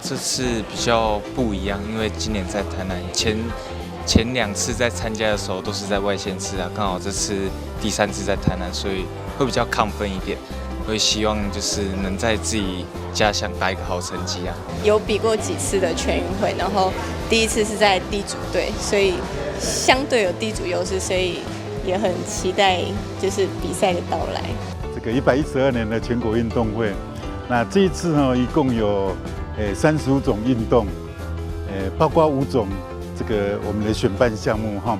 這次比較不一樣，因為今年在台南，前兩次在參加的時候都是在外縣市啊，剛好這次第三次在台南，所以會比較亢奮一點，會希望就是能在自己家鄉打一個好成績啊。有比過幾次的全運會，然後第一次是在地主隊，所以相對有地主優勢，所以也很期待就是比賽的到來。這個112年的全國運動會，那這一次呢，一共有35種運動，包括5種這個我們的選辦項目哈。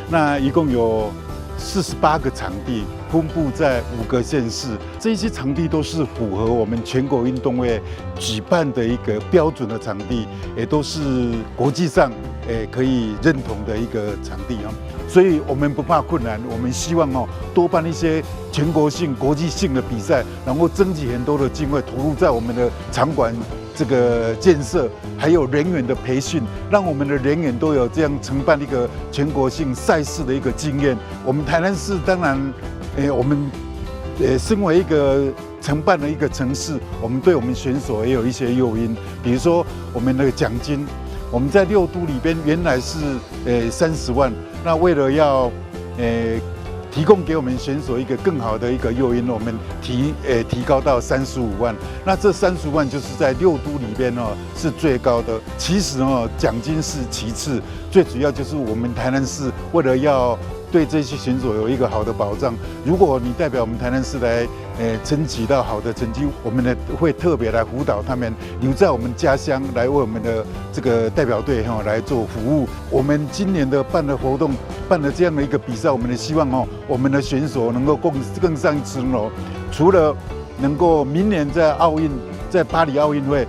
那一共有48個場地，分布在5個縣市，這些場地都是符合我們全國運動會舉辦的一個標準的場地，也都是國際上可以認同的一個場地啊。所以我們不怕困難，我們希望哦多辦一些全國性、國際性的比賽，然後爭取很多的經費投入在我們的場館這個建設，還有人員的培訓，讓我們的人員都有這樣承辦一個全國性賽事的一個經驗。我們台南市當然，我們身為一個承辦的一個城市，我們對我們選手也有一些誘因，比如說我們的獎金，我們在六都裡邊原來是30萬，那為了要提供給我們選手一個更好的一個誘因，我們提高到35萬。那這35萬就是在六都裡邊哦是最高的。其實哦獎金是其次，最主要就是我們台南市為了要對這些選手有一個好的保障。如果你代表我們台南市來爭取到好的成績，我們呢會特別來輔導他們留在我們家鄉來為我們的這個代表隊哈來做服務。我們今年的辦的活動，辦了這樣的一個比賽，我們的希望哦，我們的選手能夠更上一層樓，除了能夠明年在奧運，在巴黎奧運會，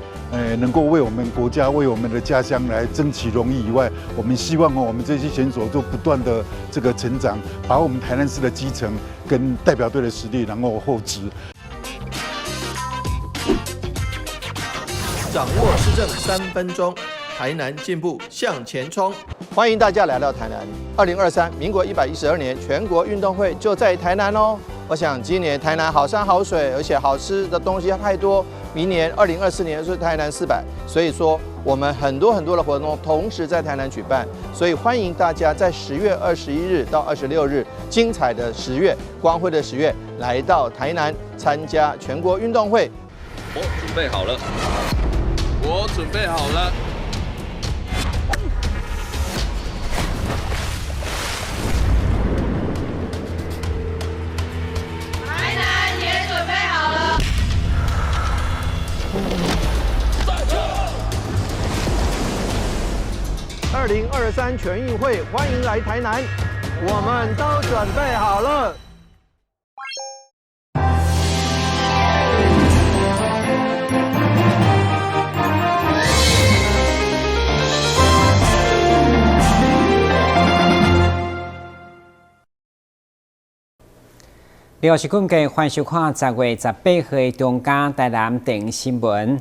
能夠為我們國家、為我們的家鄉來爭取榮譽以外，我們希望哦，我們這些選手都不斷的這個成長，把我們台南市的基層跟代表隊的實力，然後厚植。掌握市政3分鐘，台南進步向前衝。歡迎大家來到台南。2023民國112年全國運動會就在台南哦。我想今年台南好山好水，而且好吃的東西太多。明年2024年是台南400，所以說我們很多很多的活動同時在台南舉辦，所以歡迎大家在10月21日到26日，精彩的十月，光輝的十月，來到台南參加全國運動會。我準備好了，我準備好了。台南也準備好了。2023全運會，歡迎來台南，我們都準備好了。六是根據歡迎收看10月18號的中嘉台南電新聞。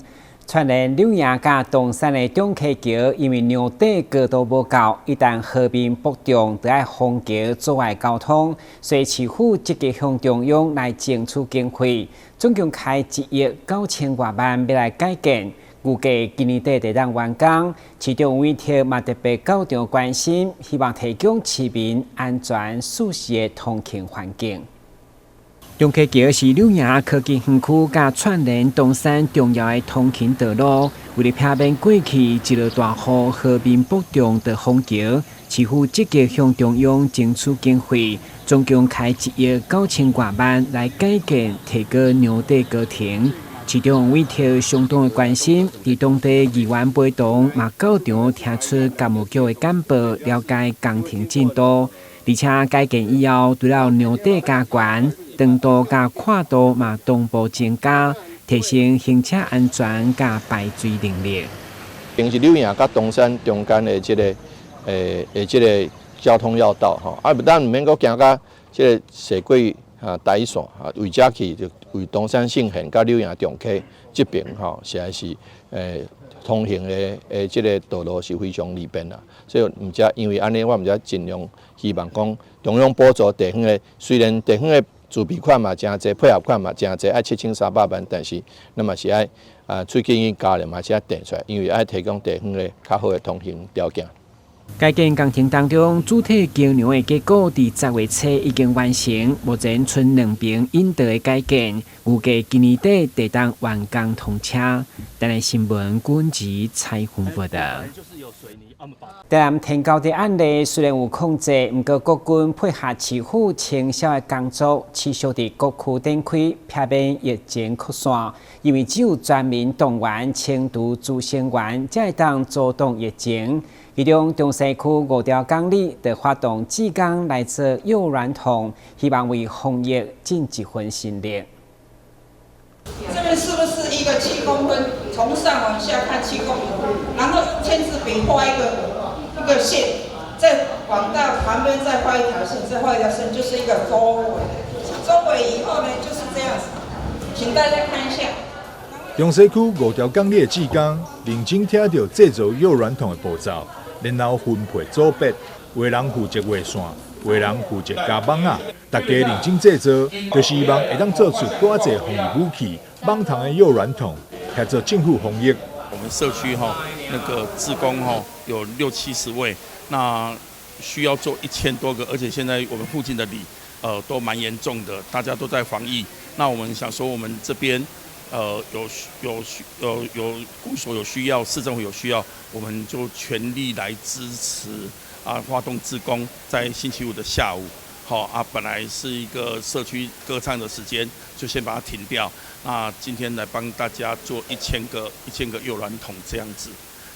串聯柳營佮東山的中溪橋，因為梁底高度無夠，一旦河面暴漲，就愛封橋阻礙交通。所以市府積極向中央來爭取經費，總共開1億9千外萬欲來改建，預計今年底就會當完工。市長委託嘛特別到場關心，希望提供市民安全舒適的通勤環境。中溪橋是柳營科技園區佮串聯東山重要的通勤道路，為了避免過去一落大雨，河面暴漲就封橋，市府積極向中央爭取經費，總共開1億9千外萬來改建、提高梁底高程。市長委託相當的關心，佇當地議員陪同嘛到場聽取工務局的簡報，了解工程進度。而且改建以後，除了梁底加懸，長度佮闊度嘛同步增加，提升行車安全佮排水能力。平是柳營佮東山中間的這個的這個交通要道吼，啊，咱毋免閣行到這個踅過台一線啊，為遮去就為東山聖賢佮柳營中溪這邊吼，實在是通行的這個道路是非常利便啦。所以毋才因為按呢，我毋才盡量希望講中央補助地方的，雖然地方的自备款嘛誠濟，配合款嘛誠濟，愛7300萬，但是咱嘛是愛啊，喙緊去加咧嘛是愛墊出來，因為愛提供地方的較好的通行條件。改建工程當中，主體橋梁的結構佇10月初已經完成，目前賰兩爿引道的改建，預計今年底會當完工通車。台南新聞軍事採訪報導。台南天狗的案例雖然有控制，毋過國軍配合市府清消的工作，持續佇各區展開，避免疫情擴散。因為只有全民動員清除孳生源，才會當阻擋疫情。其中，中西區五條港里就發動志工來做誘卵桶，希望為防疫盡一份心力。這邊是不是一個7公分？從上往下看7公分，然後用簽字筆畫一個線，再往到旁邊再畫一條線，再畫一條線，就是一個周圍。周圍以後呢，就是這樣子，請大家看一下。中西區五條港里的志工認真聽著製造誘卵桶的步驟，然後分配組別，有的人負責畫線，有的人負責加網仔，大家認真製造，就是希望會當做出閣較濟防疫武器、蠓蟲的誘卵桶，協助政府防疫。我們社區哈，那個志工哈有六七十位，那需要做1000多個，而且現在我們附近的里，都蠻嚴重的，大家都在防疫。那我們想說，我們這邊，有有有有公所有需要，市政府有需要，我們就全力來支持啊！發動志工，在星期五的下午，好啊，本來是一個社區歌唱的時間，就先把它停掉。那今天來幫大家做一千個誘卵桶這樣子，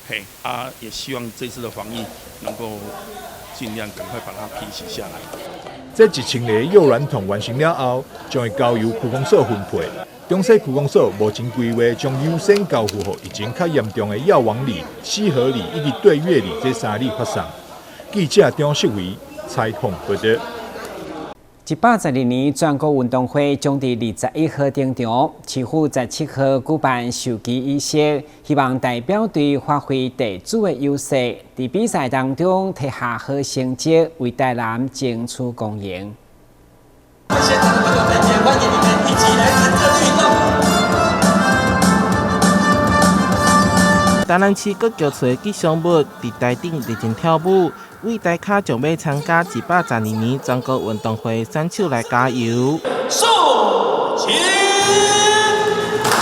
嘿啊，也希望這次的防疫能夠盡量趕快把它平息下來。這1000個誘卵桶完成了後，將會交由區公所分配。中西區公所目前規劃將優先交付予疫情較嚴重的藥王里、西河里以及對越里這三里發送。記者張世維採訪報導。112年全國運動會將佇21號登場，市府17號舉辦授旗儀式，希望代表隊發揮地主的優勢，佇比賽當中提下好成績，為台南爭取光榮。現場的朋友們，也歡迎你們一起來跟著律動。台南市國橋厝的吉祥物佇台頂熱情跳舞，為台跤將欲參加112年全國運動會選手來加油。授旗，台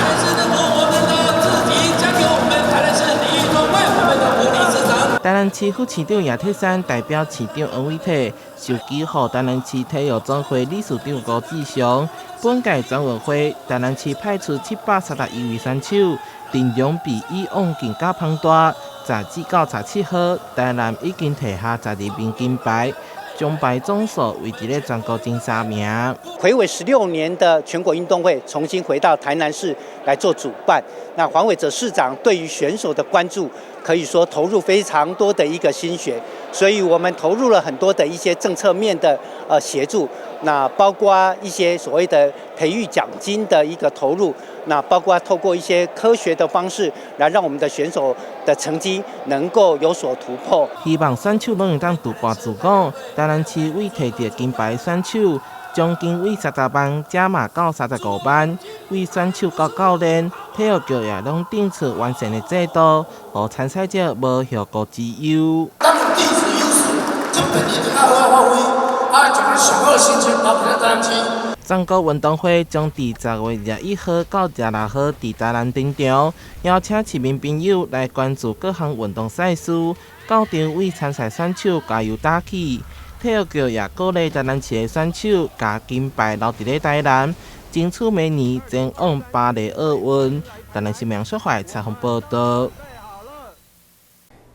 南市政府，我們的自己交給我們台南市體育總會，我們的吳理事長。台南市副市長葉鐵珊代表市長黃偉哲授旗予台南市體育總會理事長吳志祥。本屆全運會，台南市派出731位選手，陣容比以往更加龐大。10至27號，台南已經提下12面金牌，獎牌總數維持咧全國前三名。睽違16年的全國運動會重新回到台南市來做主辦，那黃偉哲市長對於選手的關注，可以說投入非常多的一個心血，所以我們投入了很多的一些政策面的協助，那包括一些所謂的培育獎金的一個投入，那包括透過一些科學的方式來讓我們的選手的成績能夠有所突破。希望選手攏會當突破自我。台南市為提著金牌選手，獎金為30萬加碼到35萬，為選手佮教練、體育局也攏定出完善的制度，予參賽者無後顧之憂。咱有地址優勢，這邊一定要好好發揮，啊，將上好的成績留佇咱台南市。全國運動會將佇10月21號到26號佇台南登場，邀請市民朋友來關注各項運動賽事，到場為參賽選手加油打氣。體育局也鼓勵台南市的選手，共金牌留佇咧台南，爭取明年前往巴黎奧運。台南新聞小懷採訪報導。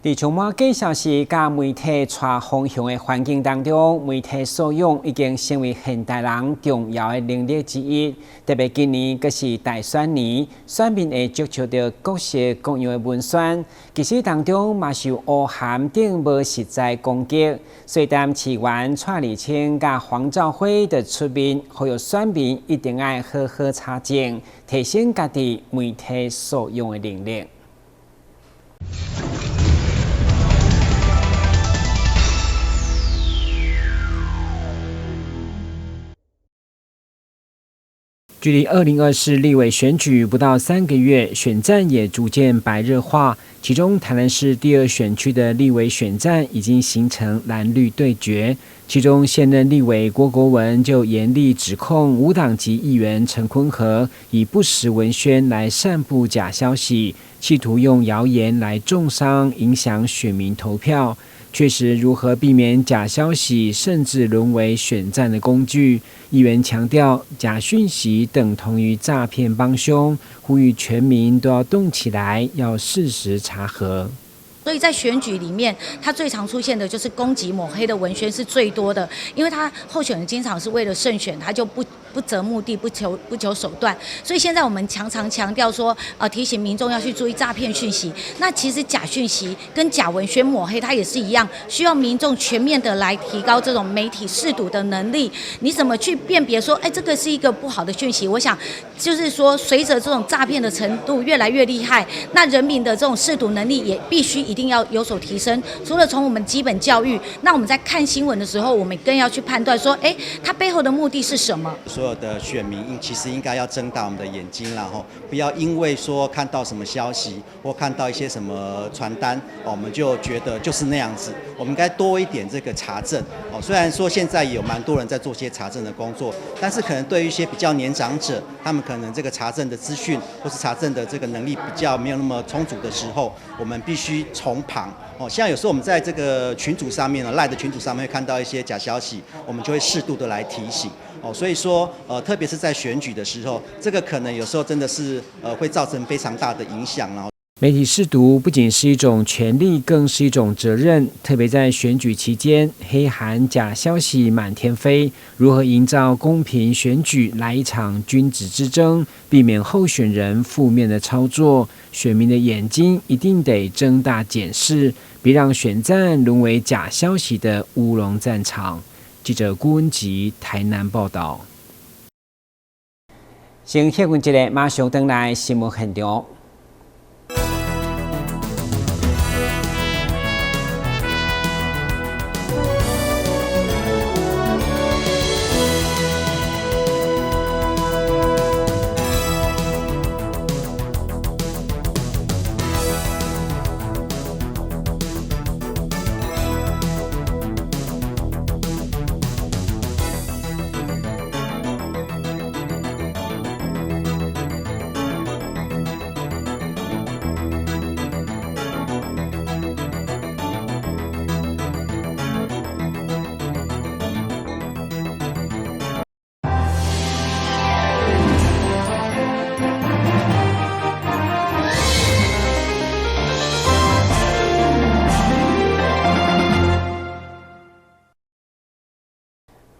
佇充滿假消息佮媒體帶風向的環境當中，媒體素養已經成為現代人重要的能力之一。特別今年閣是大選年，選民會接觸著各式各樣的文宣，其實當中嘛受烏函等無實在攻擊。所以，台市議員蔡麗清佮黃兆輝就出面，呼籲選民一定愛好好查證，提升家己媒體素養的能力。距离2024立委选举不到3个月，选战也逐渐白热化。其中，台南市第二选区的立委选战已经形成蓝绿对决。其中，现任立委郭国文就严厉指控无党籍议员陈坤和以不实文宣来散布假消息，企图用谣言来中伤、影响选民投票。确实，如何避免假消息甚至沦为选战的工具？议员强调，假讯息等同于诈骗帮凶，呼吁全民都要动起来，要适时查核。所以在选举里面，他最常出现的就是攻击抹黑的文宣是最多的，因为他候选人经常是为了胜选，他就不择目的，不求手段。所以现在我们常常强调说，提醒民众要去注意诈骗讯息。那其实假讯息跟假文宣抹黑，它也是一样，需要民众全面的来提高这种媒体识读的能力。你怎么去辨别说，哎，这个是一个不好的讯息？我想，就是说，随着这种诈骗的程度越来越厉害，那人民的这种识读能力也必须一定要有所提升。除了从我们基本教育，那我们在看新闻的时候，我们更要去判断说，哎，它背后的目的是什么？所有的选民其实应该要睁大我们的眼睛，然后不要因为说看到什么消息或看到一些什么传单，我们就觉得就是那样子。我们应该多一点这个查证哦。虽然说现在有蛮多人在做些查证的工作，但是可能对于一些比较年长者，他们可能这个查证的资讯或是查证的这个能力比较没有那么充足的时候，我们必须从旁哦。像有时候我们在这个群组上面呢，LINE 的群组上面会看到一些假消息，我们就会适度的来提醒哦。所以说，特别是在选举的时候，这个可能有时候真的是会造成非常大的影响。然后，媒体识读不仅是一种权利，更是一种责任。特别在选举期间，黑函假消息满天飞，如何营造公平选举，来一场君子之争，避免候选人负面的操作，选民的眼睛一定得睁大检视，别让选战沦为假消息的乌龙战场。记者郭文吉台南报道。先歇困一下，马上转来新闻现场。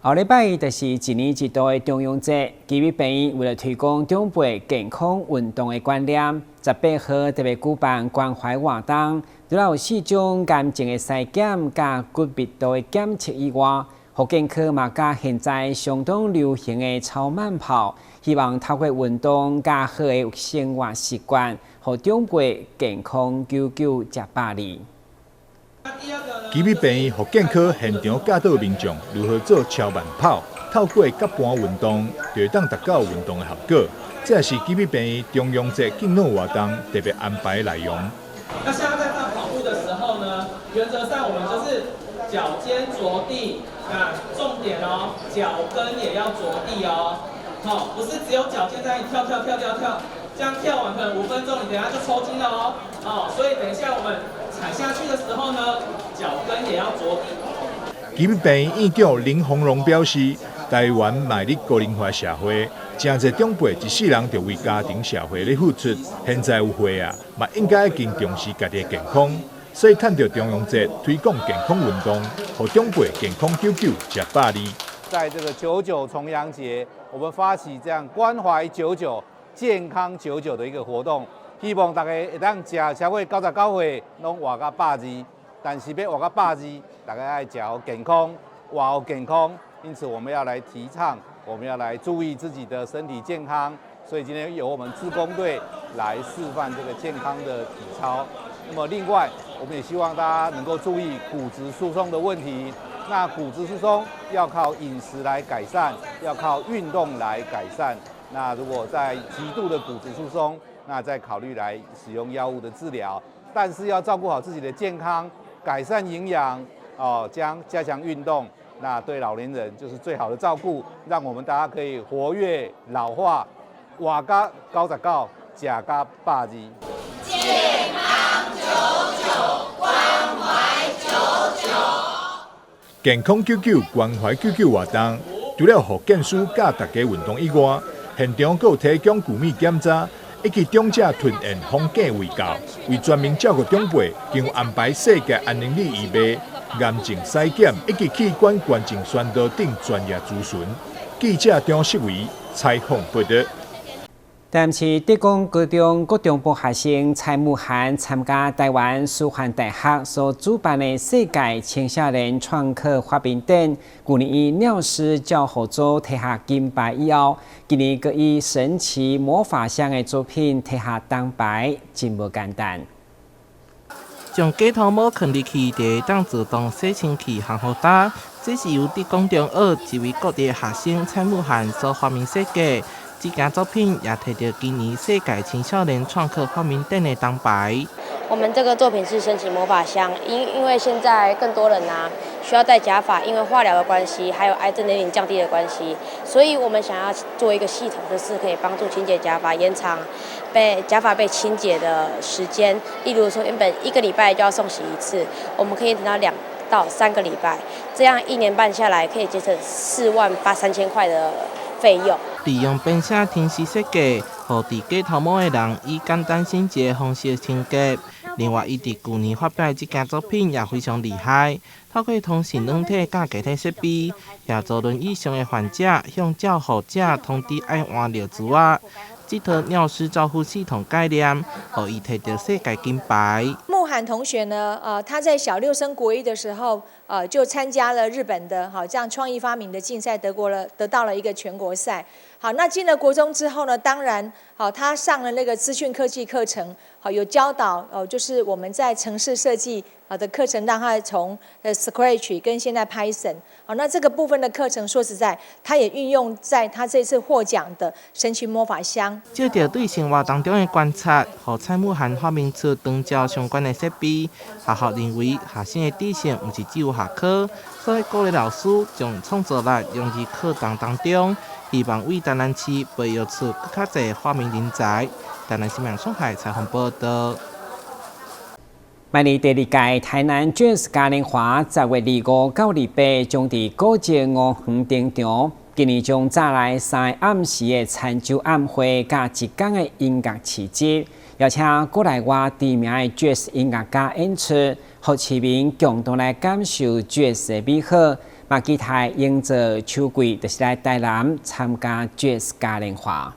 后禮拜就是一年一度的重陽節，旗美病院為了推廣長輩健康運動的觀念，18號特別舉辦關懷活動，除了有四種癌症的篩檢佮骨密度的檢測以外，復健科嘛佮現在相當流行的超慢跑，希望透過運動佮好的生活習慣，予長輩健康久久食百二。旗美病院復健科現場教導民眾如何做超慢跑，透過結伴運動，就會當達到運動的效果。這也是旗美病院重陽節敬老活動特別安排的內容。那現在在跑步的時候呢，原則上我們就是腳尖着地，那重點哦，腳跟也要着地哦，好，不是只有腳尖在跳跳跳跳跳，這樣跳完可能5分鐘，你等下就抽筋了哦，哦，所以等一下我們踩下去的時候呢，腳跟也要着地。旗美病院院長林宏榮表示，台灣邁入高齡化社會，誠濟長輩一世人就為家庭社會咧付出，現在有歲啊，嘛應該更重視家己的健康，所以趁著重陽節推廣健康運動，予長輩健康久久食百二。在這個九九重陽節，我們發起這樣關懷九九、健康久久的一個活動。希望大家會當食超過99歲，攏活到百二。但是欲活到百二，大家愛食予健康，活予健康。因此，我們要來提倡，我們要來注意自己的身體健康。所以今天由我們志工隊來示範這個健康的體操。那麼，另外我們也希望大家能夠注意骨質疏鬆的問題。那骨質疏鬆要靠飲食來改善，要靠運動來改善。那如果在极度的骨质疏松，那再考虑来使用药物的治疗。但是要照顾好自己的健康，改善营养哦，将加强运动，那对老年人就是最好的照顾，让我们大家可以活跃老化，活甲99，食甲120。健康久久，關懷久久。健康久久，關懷久久活動，除了予健師教大家運動以外，現場閣有提供骨密檢查，以及長者吞嚥風景衛教，為全民照顧長輩，更有安排世界安寧日義賣、癌症篩檢以及器官捐贈宣導等專業諮詢。記者張世維採訪報道。台南市德光高中國中部學生蔡慕涵參加台灣師範大學所主辦的世界青少年創客發明展，去年以尿濕照護組提下金牌以後，今年閣以神奇魔法箱的作品提下銅牌，真無簡單。將假頭毛囥入去，就會當自動洗清氣烘予焦。這是由德光中學一位國立學生蔡慕涵所發明設計。這件作品也提著今年世界青少年創客發明展的銅牌。我們這個作品是神奇魔法箱，因為現在更多人啊需要戴假髮，因為化療的關係，還有癌症年齡降低的關係，所以我們想要做一個系統，就是可以幫助清潔假髮，延長被假髮被清潔的時間。例如說，原本一個禮拜就要送洗一次，我們可以等到2到3個禮拜，這樣一年半下來可以節省4萬8、3千塊的費用。利用編寫程式設計，予戴假頭毛的人以簡單省潔的方式清潔。另外，伊佇舊年發表的這件作品也非常厲害，透過通訊軟體佮加體設備，協助輪椅上的患者向照護者通知愛換尿苴仔。這套尿濕照護系統概念，予伊提著世界金牌。慕涵同學呢，他在小六升國一的時候，就參加了日本的好這樣創意發明的競賽，得到了一個全國賽。好，那進了國中之後呢，當然，好，他上了那個資訊科技課程，好，有教導哦，就是我們在程式設計好的課程，讓他從Scratch 跟現在 Python，好，那這個部分的課程，說實在，他也運用在他這次獲獎的神奇魔法箱。藉著對生活當中的觀察，予蔡慕涵發明出長照相關的設備。學校認為學生的知識毋是只有學科，所以鼓勵老師將創造力融入課堂當中，希望為台南市培育出閣較濟發明人才。台南新聞上海採訪報道。邁入第二屆台南爵士嘉年華，10月25到28將佇古蹟吳園登場。今年將載來三个暗時的餐酒晚會，佮一天的音樂市集，邀請國內外知名的爵士音樂家演出，予市民共同來感受爵士的美好。嘛期待營造秋季，就是來台南參加爵士嘉年華。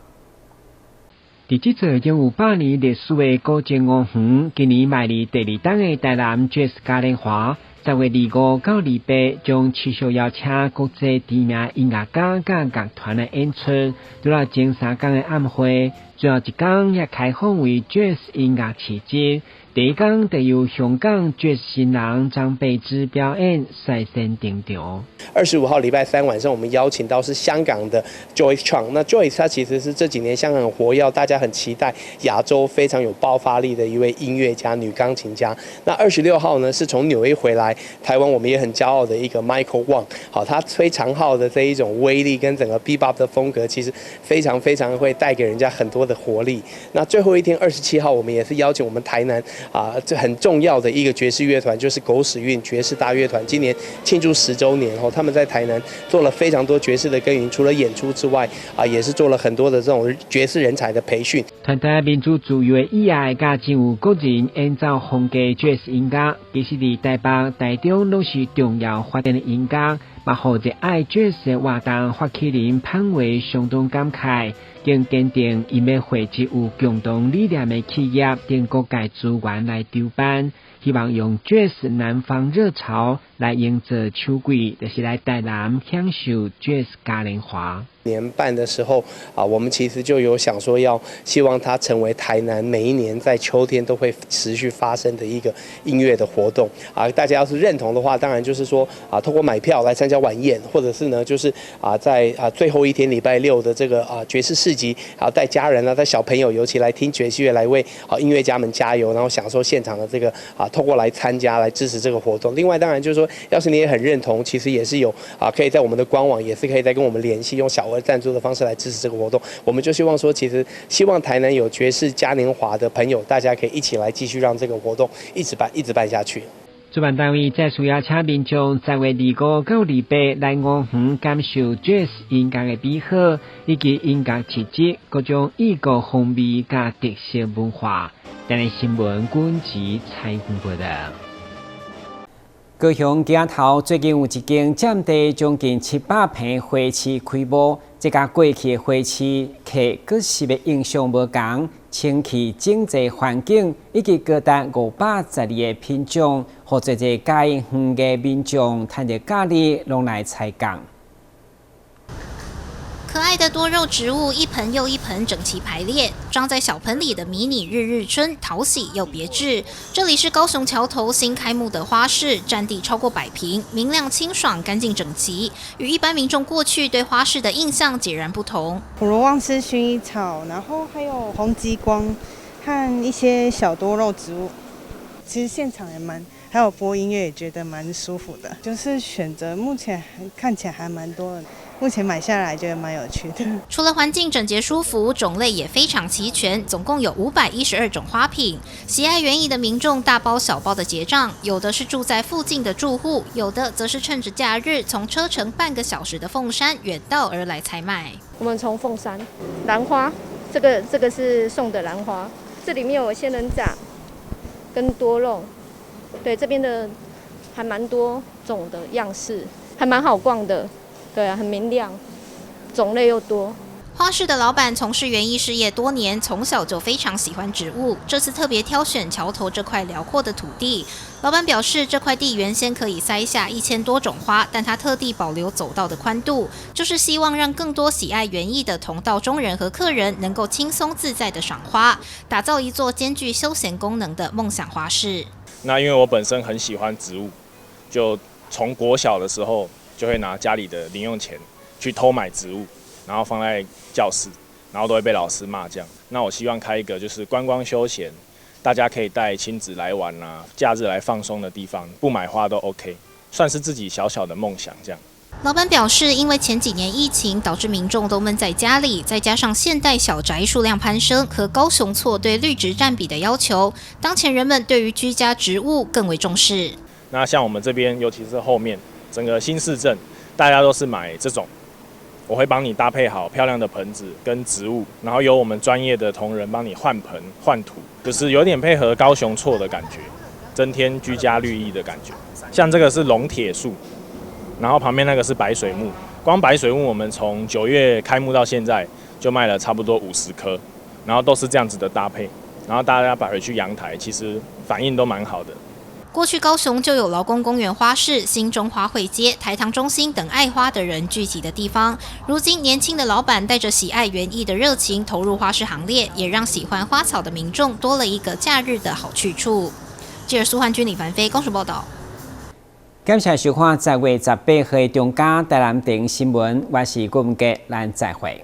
佇這座擁有100年歷史的古蹟吳園，今年邁入第二檔的台南爵士嘉年華，10月25到28將持續邀請國際知名音樂家佮樂團來演出。除了前三工的晚會，最後一工也開放為爵士音樂市集。第一工就由香港爵士新人張柏芝表演率先登場。25號禮拜三晚上，我們邀請到是香港的 Joyce Chang。那 Joyce 她其實是這幾年香港很活躍，大家很期待亞洲非常有爆發力的一位音樂家、女鋼琴家。那26號呢，是從紐約回來台灣，我們也很驕傲的一個 Michael Wang。好，他吹長號的這一種威力跟整個 Bebop 的風格，其實非常非常會帶給人家很多的活力。那最後一天27號，我們也是邀請我們台南啊，這很重要的一個爵士樂團，就是狗屎運爵士大樂團，今年慶祝10週年哦，他們在台南做了非常多爵士的耕耘，除了演出之外，啊，也是做了很多的這種爵士人才的培訓。傳達民主自由的意愛，佮真有個人演奏風格爵士音樂，其實佇台北、台中攏是重要發展的音樂，嘛予熱愛爵士的活動發起人潘偉相當感慨，更堅定𪜶欲匯集有共同理念的企業等各界資源來籌辦，希望用爵士南方熱潮來營造秋季，就是來台南享受爵士嘉年華。年辦的時候啊，我們其實就有想說要希望它成為台南每一年在秋天都會持續發生的一個音樂的活動啊。大家要是認同的話，當然就是說啊，透過買票來參加。加晚宴，或者是呢，就是在最后一天礼拜六的這個爵士市集，帶家人啊，帶小朋友，尤其來聽爵士樂，來為音樂家們加油，然後享受現場的這個透過來參加來支持這個活動。另外，當然就是說，要是你也很認同，其實也是有可以在我們的官網，也是可以再跟我們聯繫，用小額贊助的方式來支持這個活動。我們就希望說，其實希望台南有爵士嘉年華的朋友，大家可以一起來繼續讓這個活動一直辦，一直辦下去。主辦單位再次邀請民眾十月25到28來吳園感受爵士音樂的美好，以及音樂市集各種異國風味佮特色文化。台南新聞軍籍採訪報道。高雄墘仔頭最近有一間佔地將近700坪花市開幕，這佮過去的花市客閣食的印象無仝，清氣整齊環境以及高達512個品種，予濟濟佮意園藝民眾趁著假日攏來採購。可愛的多肉植物一盆又一盆整齊排列，裝在小盆裡的迷你日日春，討喜又別緻。這裡是高雄橋頭新開幕的花市，佔地超過100坪，明亮清爽、乾淨整齊，與一般民眾過去對花市的印象截然不同。普羅旺斯薰衣草，然後還有紅極光和一些小多肉植物。其實現場也蠻，還有播音樂，也覺得蠻舒服的。就是選擇目前看起來還蠻多的。目前買下來覺得蠻有趣的。除了環境整潔舒服，種類也非常齊全，總共有512種花品。喜愛園藝的民眾大包小包的結賬，有的是住在附近的住戶，有的則是趁着假日從車程半個小時的鳳山遠道而來採買。我們從鳳山蘭花，這個是送的蘭花，這裡面有仙人掌跟多肉，對，這邊的還蠻多種的樣式，還蠻好逛的。對啊，很明亮，種類又多。花市的老闆從事園藝事業多年，從小就非常喜歡植物。這次特別挑選橋頭這塊遼闊的土地。老闆表示，這塊地原先可以塞下1000多種花，但他特地保留走道的寬度，就是希望讓更多喜愛園藝的同道中人和客人能夠輕鬆自在的賞花，打造一座兼具休閒功能的夢想花市。那因為我本身很喜歡植物，就從國小的時候，就會拿家裡的零用錢去偷買植物，然後放在教室，然後都會被老師罵這樣。那我希望開一個就是觀光休閒，大家可以帶親子來玩啊，假日來放鬆的地方，不買花都 OK，算是自己小小的夢想這樣。老闆表示，因為前幾年疫情導致民眾都悶在家裡，再加上現代小宅數量攀升和高雄錯對綠植佔比的要求，當前人們對於居家植物更為重視。那像我們這邊，尤其是後面，整個新市鎮，大家都是買這種，我會幫你搭配好漂亮的盆子跟植物，然後由我們專業的同仁幫你換盆換土，就是有點配合高雄厝的感覺，增添居家綠意的感覺。像這個是龍鐵樹，然後旁邊那個是白水木，光白水木我們從9月開幕到現在就賣了差不多50棵，然後都是這樣子的搭配，然後大家擺回去陽台，其實反應都蠻好的。過去高雄就有勞工公園花市、新中花卉街、台糖中心等愛花的人聚集的地方。如今年輕的老闆帶着喜愛園藝的熱情投入花市行列，也讓喜歡花草的民眾多了一個假日的好去處。記者蘇煥君、李凡飛高雄報道。感謝收看十月十八號的中嘉台南電新聞，我是郭文傑，咱再會。